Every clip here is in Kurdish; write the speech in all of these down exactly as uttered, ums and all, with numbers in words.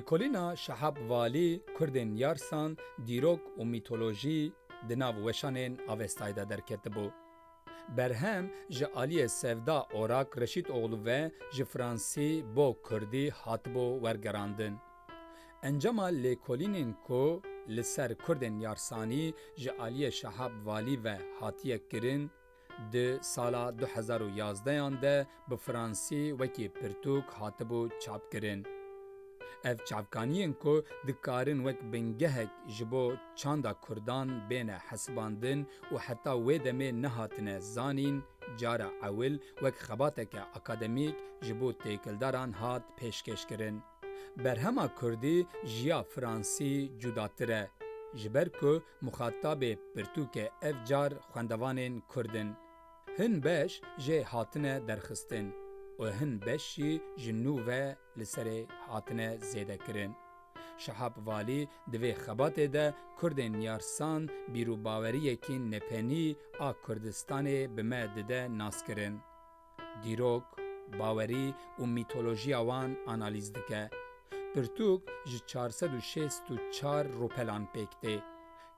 Kolîna Şehab Valî Kurdên Yarsan, dîrok û mîtolojî di nav weşanên Avestayê de derketibû. Berhem ji aliyê Sevda Orak Reşîtoğlu ve ji Fransî bo Kurdî hatibû wergerandin. Encama lêkolînên ku li ser Kurdên Yarsanî ji aliyê Şehab Valî ve hatiye kirin, di sala du hezar û yazdeyan de bi Fransî wekî pirtûk hatibû çapkirin. Ev çavkaniyên ku dikarin wek bingehek ji bo çanda Kurdan bêne hesibandin û heta wê demê nehatine zanîn, cara ewil wek xebateke akademîk ji bo têkildaran hat pêşkêşkirin. Berhema Kurdî ji ya Fransî cudatir e, ji ber ku muxatabê pirtûkê ev car xwendevanên Kurd in. Hin beş jê hatine derxistin û hin beş jî ji nû ve li serê hatine zêdekirin. Şehab Valî di vê xebatê de Kurdên Yarsan bîrûbaweriyekî nepenî a Kurdistanê bi me dide naskirin. Dîrok, bawerî û mîtolojiya wan analîz dike. Pirtûk ji çar sed û şêst û çar rûpelan pêk tê.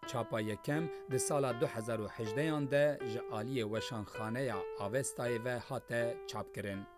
Çapa yekem di sala du hezar û hejdeyan de ji aliyê Weşanxaneya Avestayê ve hate çapkirin.